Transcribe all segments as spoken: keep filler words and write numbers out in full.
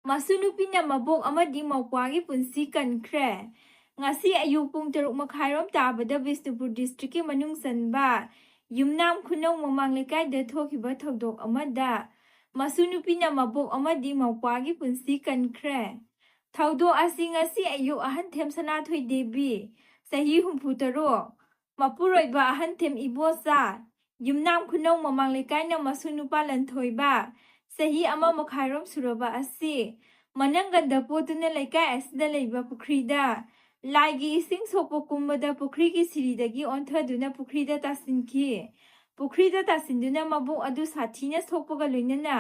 ꯃꯁꯨ ꯅꯨꯄꯤꯅ ꯃꯕꯣꯛ ꯑꯃꯗꯤ ꯃꯧꯄ꯭ꯋꯥꯒꯤ ꯄꯨꯟꯁꯤ ꯀꯟꯈ꯭ꯔꯦ꯫ ꯉꯁꯤ ꯑꯌꯨꯛ ꯄꯨꯡ ꯇꯔꯨꯛ ꯃꯈꯥꯏꯔꯣꯝ ꯇꯥꯕꯗ ꯕꯤꯁꯅꯨꯄꯨꯔ ꯗꯤꯁꯇ꯭ꯔꯤꯛꯀꯤ ꯃꯅꯨꯡ ꯆꯟꯕ ꯌꯨꯝꯅꯥꯝ ꯈꯨꯅꯧ ꯃꯃꯥꯡ ꯂꯩꯀꯥꯏꯗ ꯊꯣꯛꯈꯤꯕ ꯊꯧꯗꯣꯛ ꯑꯃꯗ ꯃꯁꯨ ꯅꯨꯄꯤꯅ ꯃꯕꯣꯛ ꯑꯃꯗꯤ ꯃꯧꯄ꯭ꯋꯥꯒꯤ ꯄꯨꯟꯁꯤ ꯀꯟꯈ꯭ꯔꯦ꯫ ꯊꯧꯗꯣꯛ ꯑꯁꯤ ꯉꯁꯤ ꯑꯌꯨꯛ ꯑꯍꯟꯊꯦꯝ ꯁꯅꯥꯊꯣꯏ ꯗꯦꯕꯤ, ꯆꯍꯤ ꯍꯨꯝꯐꯨ ꯇꯔꯨꯛ, ꯃꯄꯨꯔꯣꯏꯕ ꯑꯍꯟꯊꯦꯝ ꯏꯕꯣꯆꯥ, ꯌꯨꯝꯅꯥꯝ ꯈꯨꯅꯧ ꯃꯃꯥꯡ ꯂꯩꯀꯥꯏꯅ ꯃꯁꯨ ꯅꯨꯄꯥ ꯂꯟꯊꯣꯏꯕ, ꯆꯍꯤ ꯑꯃ ꯃꯈꯥꯏꯔꯣꯝ ꯁꯨꯔꯕ ꯑꯁꯤ ꯃꯅꯪꯒꯟꯗ ꯄꯣꯠꯇꯨꯅ ꯂꯩꯀꯥꯏ ꯑꯁꯤꯗ ꯂꯩꯕ ꯄꯨꯈ꯭ꯔꯤꯗ ꯂꯥꯏꯒꯤ ꯏꯁꯤꯡ ꯁꯣꯛꯄ ꯀꯨꯝꯕꯗ ꯄꯨꯈ꯭ꯔꯤꯒꯤ ꯁꯤꯔꯤꯗꯒꯤ ꯑꯣꯟꯊꯗꯨꯅ ꯄꯨꯈ꯭ꯔꯤꯗ ꯇꯥꯁꯤꯟꯈꯤ꯫ ꯄꯨꯈ꯭ꯔꯤꯗ ꯇꯥꯁꯤꯟꯗꯨꯅ ꯃꯕꯣꯛ ꯑꯗꯨ ꯁꯥꯊꯤꯅ ꯁꯣꯛꯄꯒ ꯂꯣꯏꯅꯅ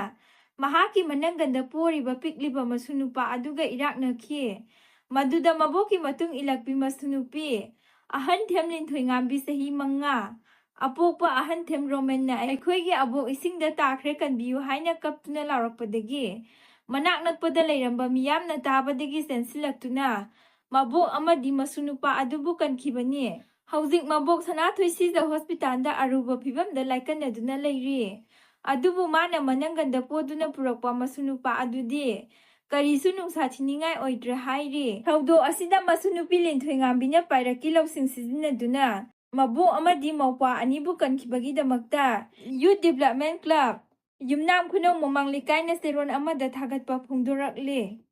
ꯃꯍꯥꯛꯀꯤ ꯃꯅꯪꯒꯟꯗ ꯄꯣꯔꯤꯕ ꯄꯤꯛꯂꯤꯕ ꯃꯁꯨ ꯅꯨꯄꯥ ꯑꯗꯨꯒ ꯏꯔꯥꯛꯅꯈꯤ꯫ ꯃꯗꯨꯗ ꯃꯕꯣꯛꯀꯤ ꯃꯇꯨꯡ ꯏꯜꯂꯛꯄꯤ ꯃꯁꯨ ꯅꯨꯄꯤ ꯑꯍꯟꯊꯦꯝ ꯂꯤꯟꯊꯣꯏꯉꯥꯝꯕꯤ, ꯆꯍꯤ ꯃꯉꯥ, ꯑꯄꯣꯛꯄ ꯑꯍꯟꯊꯦꯝ ꯔꯣꯃꯦꯟꯅ ꯑꯩꯈꯣꯏꯒꯤ ꯑꯕꯣꯛ ꯏꯁꯤꯡꯗ ꯇꯥꯈ꯭ꯔꯦ, ꯀꯟꯕꯤꯌꯨ ꯍꯥꯏꯅ ꯀꯞꯇꯨꯅ ꯂꯥꯎꯔꯛꯄꯗꯒꯤ ꯃꯅꯥꯛ ꯅꯛꯄꯗ ꯂꯩꯔꯝꯕ ꯃꯤꯌꯥꯝꯅ ꯇꯥꯕꯗꯒꯤ ꯆꯦꯟꯁꯤꯜꯂꯛꯇꯨꯅ ꯃꯕꯣꯛ ꯑꯃꯗꯤ ꯃꯁꯨ ꯅꯨꯄꯥ ꯑꯗꯨꯕꯨ ꯀꯟꯈꯤꯕꯅꯤ꯫ ꯍꯧꯖꯤꯛ ꯃꯕꯣꯛ ꯁꯅꯥꯊꯣꯏ ꯁꯤꯖ ꯍꯣꯁꯄꯤꯇꯥꯜꯗ ꯑꯔꯨꯕ ꯐꯤꯕꯝꯗ ꯂꯥꯏꯀꯠꯅꯗꯨꯅ ꯂꯩꯔꯤ꯫ ꯑꯗꯨꯕꯨ ꯃꯥꯅ ꯃꯅꯪꯒꯟꯗ ꯄꯣꯗꯨꯅ ꯄꯨꯔꯛꯄ ꯃꯁꯨ ꯅꯨꯄꯥ ꯑꯗꯨꯗꯤ ꯀꯔꯤꯁꯨ ꯅꯨꯡꯁꯥ ꯊꯤꯅꯤꯡꯉꯥꯏ ꯑꯣꯏꯗ꯭ꯔꯦ ꯍꯥꯏꯔꯤ꯫ ꯊꯧꯗꯣꯛ ꯑꯁꯤꯗ ꯃꯁꯨ ꯅꯨꯄꯤ ꯂꯤꯟꯊꯣꯏꯉꯥꯝꯕꯤꯅ ꯄꯥꯏꯔꯛꯀꯤ ꯂꯧꯁꯤꯡ ꯁꯤꯖꯤꯟꯅꯗꯨꯅ ꯃꯕꯣꯛ ꯑꯃꯗꯤ ꯃꯧꯄ꯭ꯋꯥ ꯑꯅꯤꯕꯨ ꯀꯟꯈꯤꯕꯒꯤꯗꯃꯛꯇ ꯌꯨꯠ ꯗꯤꯕ꯭ꯂꯞꯃꯦꯟ ꯀ꯭ꯂꯕ, ꯌꯨꯝꯅꯥꯝ ꯈꯨꯅꯧ ꯃꯃꯥꯡ ꯂꯩꯀꯥꯏꯅ ꯆꯦꯔꯣꯜ ꯑꯃꯗ ꯊꯥꯒꯠꯄ ꯐꯣꯡꯗꯣꯔꯛꯂꯤ꯫